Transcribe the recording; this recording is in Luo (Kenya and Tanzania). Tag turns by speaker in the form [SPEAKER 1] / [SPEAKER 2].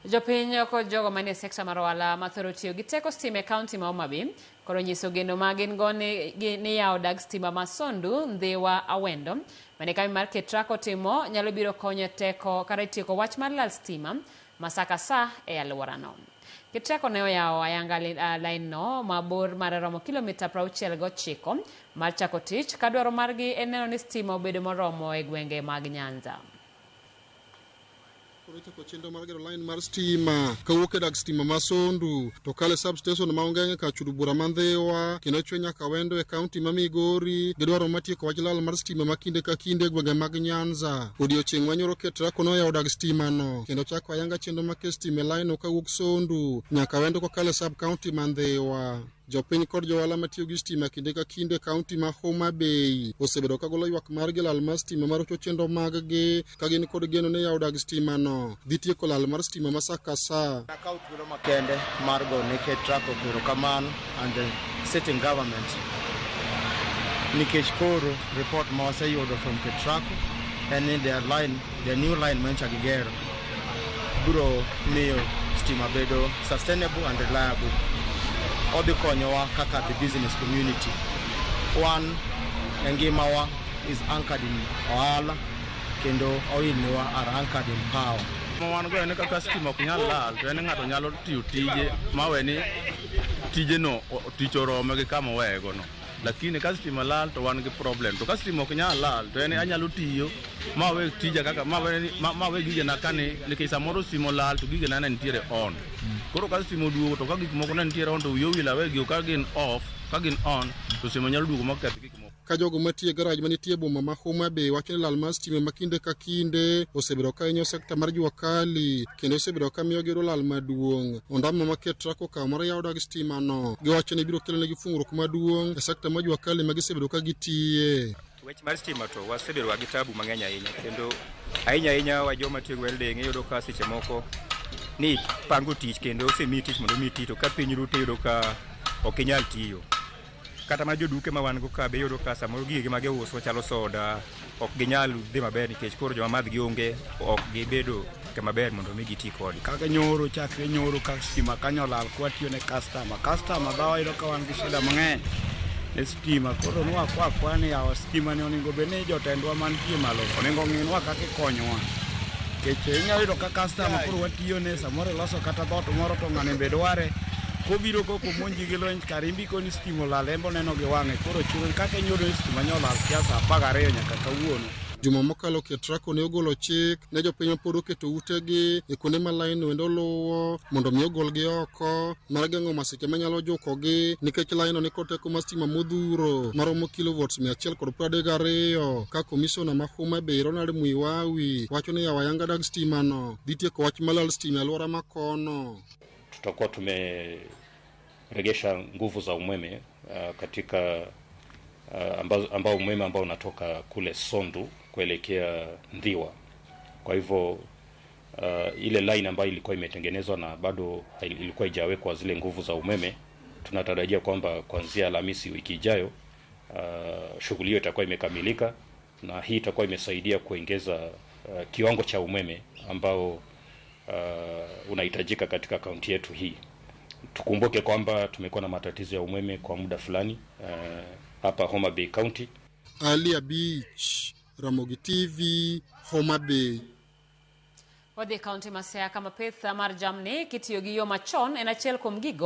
[SPEAKER 1] Jopiny kod jogo manie sekta mar ohala mathoro tiyo gi teko stima e kaunti ma Homa Bay koro nyiso geno ma gin go ni, ni yawo dag stima ma Sondu, Ndhiwa, Awendo mane kambi mar Ketraco timo nyalo biro konyo e teko kata e tieko wach mar lal stima ma sa ka sa e alworano. Ketraco ne oyawo ayanga lain no ma bor mare romo kilomita 69 mar chako tich ka dwaro margi en neno ni stima obedo moromo e gwenge mag Nyanza.
[SPEAKER 2] Koro ichako chenro mar gero lain mar stima kawuok e dag stima ma Sondu to kalo e substation ma Ongeng'e kar chudo bura ma Ndhiwa kendo chwe nyaka Awendo e kaunti ma Migori gi dwaro mar tieko wach lal mar stima ma kinde ka kinde e gwenge mag Nyanza. Odiochieng' ma nyoro Ketraco noyawo dag stima no kendo chako ayanga chenro mar keto stima e lain no kawuok Sondu nyaka Awendo kokalo e sub kaunti ma Ndhiwa. Jopiny kod johala matiyo gi stima kinde ka kinde e kaunti ma Homa Bay osebedo ka golo ywak margi lal mar stima marocho chenro maggi ka gin kod geno ni yawo dag stima no dhi tieko lal mar stima ma sa ka sa.
[SPEAKER 3] Nakawo thuolo makende mar go ne Ketraco erokamano and the sitting government nikech koro report ma waseyudo from Ketraco en ni their line, their new line manyocha gigero biro miyo stima bedo sustainable and reliable. Odhi konyowa kaka the business community. Wan e ngimawa is anchored in ohala kendo oilniwa are anchored in power.
[SPEAKER 4] Ma wan go en kaka stima ok nyal lal to en ng'ato nyalo tiyo tije mawe ni tijeno tich orome gi kama oweyego no. Lakini ka stima lal to wan gi problem. To ka stima ok nyal lal to en anyalo tiyo mawe tija kaka mawe mawe gigena kani nikech samoro stima olal to gigena ne nitiere on. Koro ka stima oduogo to ka gik moko ne nitiere on to wiyi owil awegi ka gin off ka gin on to stima nyalo duogo maketh gik moko.
[SPEAKER 2] Ka jogo matiyo e garaj manitie e boma ma Homa Bay wacho ni lal mar stima ma kinde ka kinde osebedo ka hinyo sekta mar jua kali kendo osebedo ka miyo giyudo lal maduong'. Ondamo ma Ketraco okawo mar yawo dag stima no giwacho ni biro kelonegi fungruok maduong' e sekta mar jua kali ma gisebedo ka gitiye.
[SPEAKER 5] Wach mar stima to wasebedo gi tabu mang'eny ahinya kendo ahinya ahinya wa joma tiyo gi welding iyudo ka seche moko ni pango tich kendo osemiyi tich mondo mi iti to ka piny ru to iyudo ka ok inyal tiyo. Kata mana joduke ma wan go ka be iyudo ka samoro gigegi ma giuso chalo soda ok ginyal dhi maber nikech koro joma madh gi onge ok gibedo kama ber mondo mi giti kodi.
[SPEAKER 6] Kaka nyoro chakre nyoro ka stima kanyo olal kwatiyo ne customer. Customer dhawa yudo ka wan gi shida mang'eny ne stima. Koro nwakwa akwa ni yawa stima ni onego bed ni jotendwa mantie malo onego ong'inwa kaka ikonyowa. Nikech inyalo yudo ka customer koro watiyo ne samoro iloso kata dhoot moro to ng'ani be dware. Kobiro koko omonji gi lweny kar imbi koni stima olal en be oneno gi wang'e. Koro chuno kaka inyudo ni stima nyo olal kia saa 12 nyaka kawuono.
[SPEAKER 2] Juma mokalo Ketraco ne ogolo chik ne jopiny mapod oketo utegi e kuonde ma lain no endo luwo mondo mi ogolgi oko mar geng'o masiche manyalo jukogi nikech lain no nikod teko mar stima modhuro maromo kilovolts 132 ka komisona ma Homa Bay Ronald Muiwawi wacho ni yawo ayanga dag stima no dhi tieko wach malal stima e alwora ma kono.
[SPEAKER 7] Tutakuwa tumeregesha nguvu za umeme katika ambao umeme ambao unatoka kule Sondu kuelekea Ndhiwa. Kwa hivyo ile line ambayo ilikuwa imetengenezwa na bado ilikuwa haijawekwa zile nguvu za umeme, tunatarajia kwamba kuanzia Alhamisi wiki ijayo shughuli hiyo itakuwa imekamilika, na hii itakuwa imesaidia kuongeza kiwango cha umeme ambao unahitajika katika kaunti yetu hii. Tukumbuke kwamba tumekuwa na matatizo ya umeme kwa muda fulani hapa Homa Bay County.
[SPEAKER 2] Alia Beach, Ramogi TV, Homa Bay.
[SPEAKER 1] Wadhi e kaunti ma Siaya kama pith mar jamni kitiyo gi yo machon en achiel kuom gigo